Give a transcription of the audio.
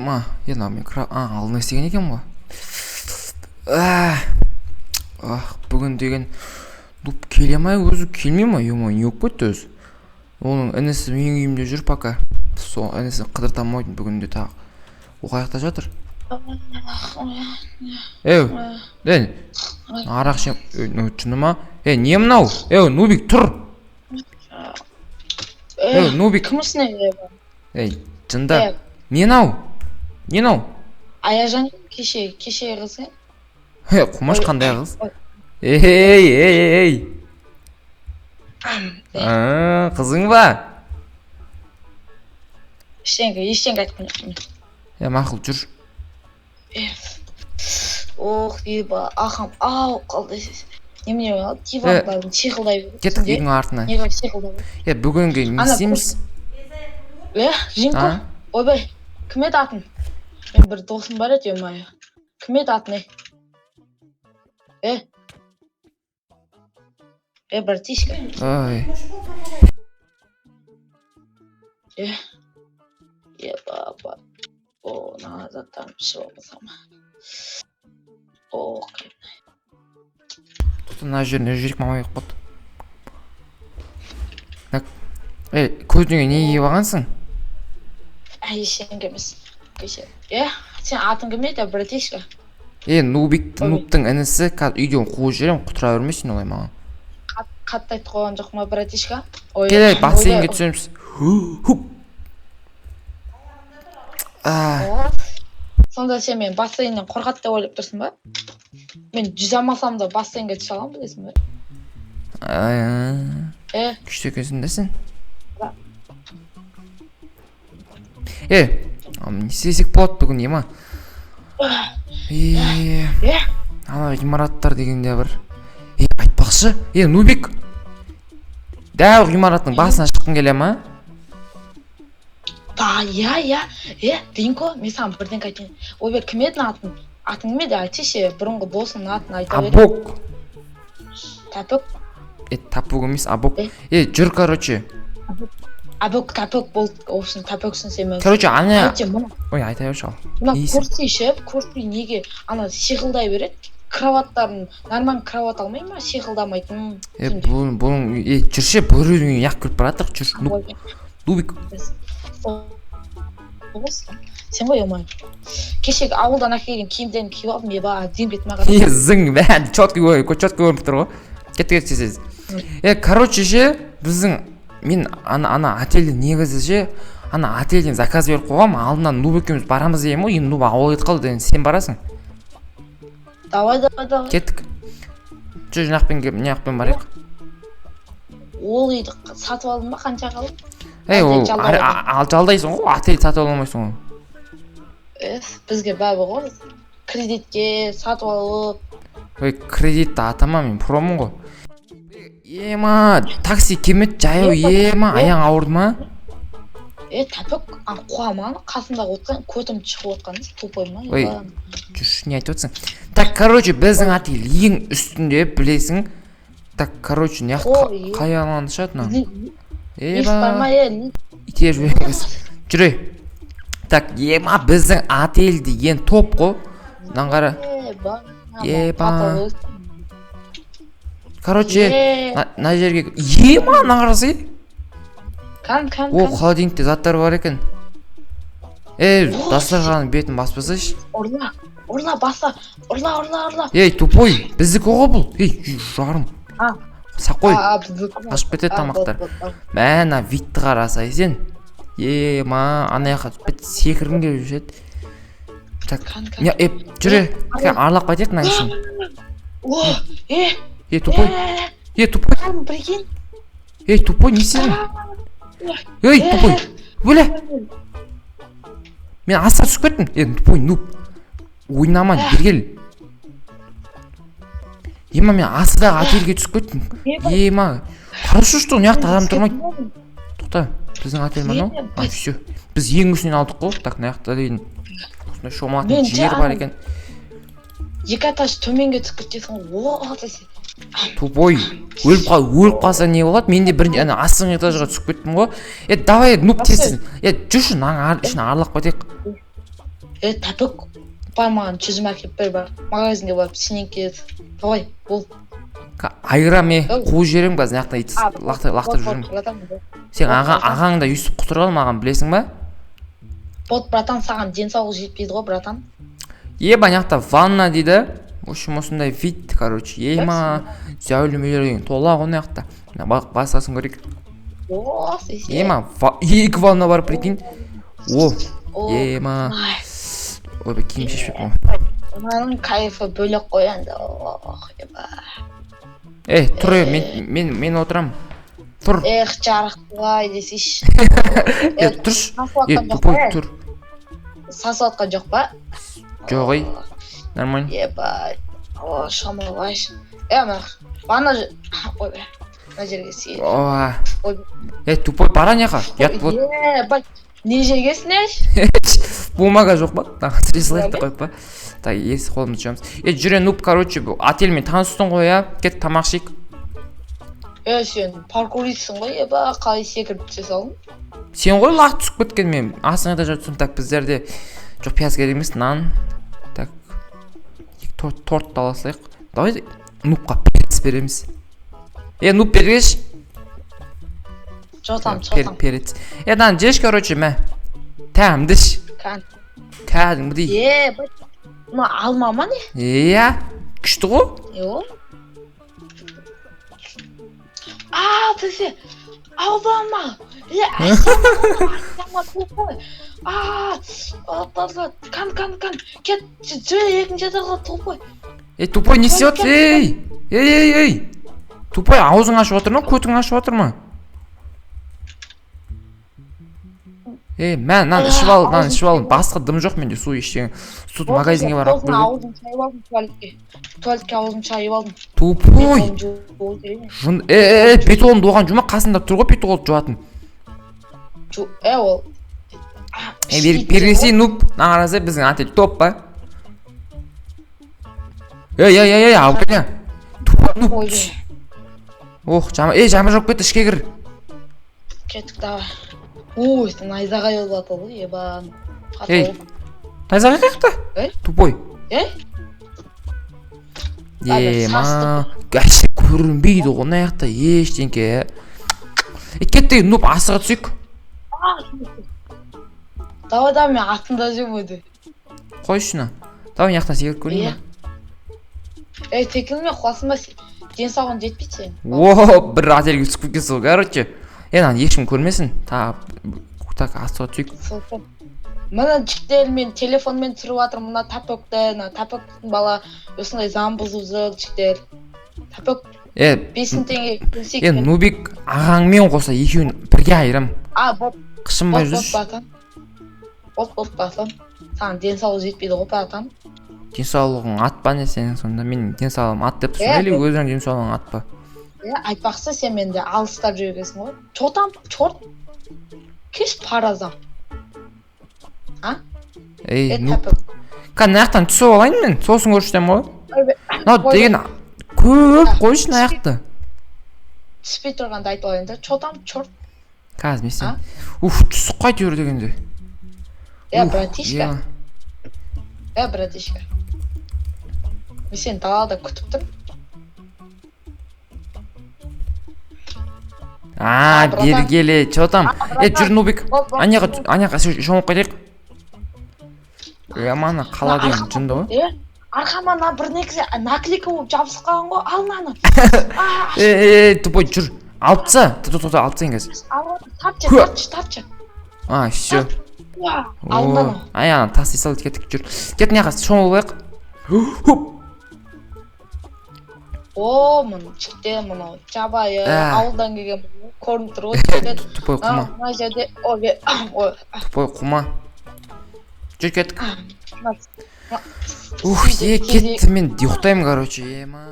Ема, е, мынау мен алдына істеген екенмін ғой. Ах, бүгін деген нуб келе ма, өзі келмей ма? Ема, не болып кетті өзі? Оның інісі менің үйімде жүр пока. Сол інісін қыдырта алмайтын бүгін де тағы. Ол қай жақта жатыр? Ей, ей, арақ ішем. Ей, мынау шыны ма? Ей, не мынау? Ей, нубик, тұр. Ей, нубик. Кімсің, ей? Ей, жында. Не мынау? Не мынау? Аяжан кеше қыз. Ей, қумаш, қандай қыз? Ей, ей, ей, ей. А, қызың ба? Ештеңе айтқан жоқпын. Е, мақұл, жүр. Ох, еба, ахам ау қалды. Немене болады? Дивандарын шиқылдай береді. Кеттік үйдің артына. Неге шиқылдай береді? Е, бүгінгі не Ана істейміз? Е, Жинко. А? Ойбай, кім еді атың? Мен бір досым бар еді, ё-моё. Кім еді атың, ей? Е? Е, братишка. Ой. Е, баба. О, мына заттарын ішіп алмасам. О, Тоқта, мына жеріне жүрек мамай болып қалды. Так. Ей, көзіңе не киіп алғансың? Әй, ештеңе емес. Кеше. Е, сен атың кім еді, братишка? Е, нубик, Ой. нубтың інісі, қазір үйден қуып жіберемін, құтыра берме сен олай маған. Қатты айтып қойған жоқ ма, братишка? Ой, Кел, ей, бассейнге ойбай. түсеміз. Хуп. А, О, сонда сен мен бассейннен қорқады деп ойлап тұрсың ба? Мен жүзе алмасам да бассейнге түсе аламын, білесің бе? А, Е, күшті екенсің да сен. Да. Е, а не істесек болады бүгін, ема? Е, е, ана ғимараттар дегенде бір. Е, айтпақшы, е, нубик. Дәу ғимараттың басына шыққың келе ма? Ба, иә, иә. Е, Ринко, мен саған бірдеңке айтайын. Ойбай, кім еді атың? Атың кім еді? Айтсайшы, бұрынғы досыңның атын айта бер. Абок. Тәпік. Е, тапок емес, абок. Е? Е, жүр, короче. Абок, тәпік болды. В общем, тәпіксің сен мен. Короче, ана Короче, мына Ой, айта берші ал. мына Несі? курси ше, курси неге ана шиқылдай береді? Кроваттарын нормально кровать алмай ма, шиқылдамайтын? Е, бұның, е, жүрші, біреудің үйіне неғып кіріп бара жатырық, жүр, нуб, Ой, нубик. Сен ғой, ё-моё. Кешегі ауылдан әкелген киімдерін киіп алдым, еба, әдемі бетіме қарап. Е, зың, бәрі четкий, четкий көрініп тұр ғой. Кеттік, кеттік, тез. Е, короче ше, біздің мен ана отельде негізі ше, ана отельден заказ беріп қойғанмын, алдынан нуб екеуміз барамыз дегенмін ғой, енді нуб ауылға кетіп қалды, енді сен барасың. Давай, давай, давай. Кеттік. Жүр, мына жақпен келіп, мына жақпен барайық. Ол үйді сатып алдың ба, қаншаға алдың? Ей, ол Отель жалдап ал жалдайсың ғой, отель сатып ала алмайсың ғой. Эф, бізге бәрібір ғой. Кредитке сатып алып. Ой, кредитті атама, мен промын ғой. Ема, такси келмеді, жаяу, ема, аяғың ауырды ма? Е, тәпік, ана қуама, ана қасымдағы отқан, көтім шығып отқан, тупой ма? Ой. Еба. Жүрші, не айтып отырсың? Так, короче, біздің отель ең үстінде, білесің. Так, короче, мына жақта Ой, қай алаңды шығады мынау? Лифт бар ма, Еба, е? Лифт. итеріп жіберіңіз. Жүре. Так, ема, біздің отель деген топ қой. Мынаны қара. Еба. Еба. Короче, Е, мына жерге, ема, мынаны қарасай. Кән, кән, О, кән. холодильникте заттар бар екен. Ей, О, дастарханның бетін баспасайшы. Ұрла, ұрла, баса, ұрла, ұрла, ұрла. Ей, тупой, біздікі ғой бұл. Ей, жарым. А. Сақ қой, А, біздікі ма? қашып кетеді А, тамақтар. болды, болды. Мә, мына видті қарасай сен. Ема, ана жаққа бит секіргім келіп жүреді. Так, Кән, кән. не, е, жүре, кел, аралап қайтайық мынаның ішін. О, е, Е, тупой, е, е, тупой, кән, прикинь. ей, тупой, не істедің? Ей, тупой, өле, мен астына түсіп кеттім. Е, тупой, нуб, ойнама, бері кел. Ема, мен астыдағы отельге түсіп кеттім. Еба. Ема, хорошо, что мына жақта адам тұрмайды. Тоқта, біздің отель ма мынау? А, все. Біз ең үстінен алдық қой. Так, мына жақта деген осындай шомылатын Мен ше, жер бар ана- екен. Екі этаж төменге түсіп кетесің ғой, о, десе. Тупой, өліп қалса не болады? Мен де бірінші ана астыңғы этажға түсіп кеттім ғой. Е, давай, нуб, тез. Е, жүрші, мынаның ішін аралап қайтайық. Е, тәпік, бар, маған жүзім әкеліп бер, бар. Магазинге барып сенен келеді. Давай, бол. Айырам, е, қуып жіберемін қазір мына жақта, ит лақтырып жүремін. Сен ағаң да өйстіп құтырған маған, білесің ба? Вот, братан, саған денсаулық жетпейді ғой, братан. Еба, ана жақта ванна дейді. В общем, осындай вид, короче. Ема, зәулім үйлер деген тола ғой мына жақта. Мына басқасын көрейік. Ема, екі ванна бар, прикинь. О, ема. Ойбай, киім шешпеппін ғой. Мынаның кайфы бөлек қой енді. Ох, еба. Ей, тұр, мен отырамын. Тұр. Эх, жарықтыбай десейші. Е, тұршы. Е, тупой, тұр. Сасып жатқан жоқ па? Жоқ, ей. Нормально. Ебай. О, шамалай. Е, мына ванна, ой, мына жерге сиіп. Ой. Е, тупой, бара ана жаққа. Ұят болады. Ебай. Не жегесің, еш? Бумага жоқ па? Тіре салайық та қойып па? Так, есі қолымызды жуамыз. Е, жүре, нуб, короче, отельмен таныстың ғой, а? Кет, тамақ ішейік. Е, сен паркуристсің ғой, еба, қалай секіріп түсе салдың? Сен ғой лақ түсіп кеткен, мен астыңа да жатсам. Так, біздерде жоқ, пияз керек емес, нан. Так, торт ала салайық. Давай нубқа перец береміз. Е, нуб, бергеш. Жотам, жотам. Перец. Е, мынаны жеш, короче, мә. Дәмді іш. Кәдімгідей. Е, мына алма ма не? Иә, күшті ғой. Е, а, тісе, алдама. Е, астама, а, кан, кан, кан, кет, жүр, екінші этажға, тупой. Ей, тупой, не істеп жатырсың? Ей, ей, ей, ей. Тупой, аузың ашып отыр ма, көтің ашып отыр ма? Ей, мә, мынаны ішіп ал, мынаны ішіп ал. Басқа дым жоқ менде, су ештеңе. Суды магазинге барып алып. Аузын шайып алдым туалетке. Туалетке аузын шайып алдым. Тупой. Жын, е, бет қолымды оған жума, қасында тұр ғой бет қолды жуатын. Е, ол. Е, бергесей, нуб, мына қараса біздің отель топ па? Ей, ей, ей, ей, алып кел. Тупой, нуб. Ох, ей, жаңбыр жауып кетті, ішке кір. Кеттік, давай. Ой, найзағай болып жатыр ғой, ебан. Ей, найзағай қаяқта? Тупой. Ей? Ема, вообще көрінбейді ғой мына жақта ештеңке. Е, кеттік, нуб, асыға түсейік. Давай, давай, мен артында жүрмін өте. Қойшы шыны. Давай, мына жақтан секіріп көрейін ба? Ей, секірме, қуасың ба? Денсаулығың жетпейді сенің. О, бір отельге түсіп кеткенсің ғой, короче. Е, мынаны ешкім көрмесін. Так, асыға түсейік. Мына жігіттер, мен телефонмен түсіріп жатырмын, мына тапокты, мына тапоктың бала осындай заң бұзып жүр жігіттер. Тапок 5000 теңге келсе. Е, Нубик, ағаңмен қоса екеуін бірге айырам. А, боп. Қышынбай жүрші. Боп, боп, братан. Саған денсаулық жетпейді ғой, братан. Денсаулығың атпа не сенің сонда? Мен денсаулығым ат деп тұрсың, или өзіңнің денсаулығың атпа? Е, айтпақшы, сен менде алыстап жүргенсің ғой. Чотам, чорт. Кеш паразам. А? Ей, ну. Кәне, мына жақтан түсіп алайын мен, сосын көрсетемін ғой. Мынау деген көп қойшы мына жақты. Түспей тұрғанда айтып алайын да, чотам, чорт. Қазір мен сен. Уф, түсіп қайт жүр дегенде. Е, братишка. Е, братишка. Мен сені далада күтіп тұрмын. А, бері келе, че там? Е, жүр, Нубик. Аняға шомылып қайтайық. Ана қала деген жынды ғой. Е, арқама мына бір негізі наклейка болып жабысып қалған ғой, ал мынаны. Е, тупой, жүр. Алып таста, тоқта, алып тастайын қазір. Тартшы, тартшы, тартшы. А, все. Ал мынаны. Ай, ана тастай сал, кеттік, жүр. Кет, мына жаққа шомылып алайық. О, мына жігіттер, мынау жабайы, ауылдан келген көрініп тұр ғой жігіттер. Тупой қума. Мына жерде, ой, ой. Тупой қума. Жүр, кеттік. Ух, е, кетті, мен ұйықтаймын, короче, ема.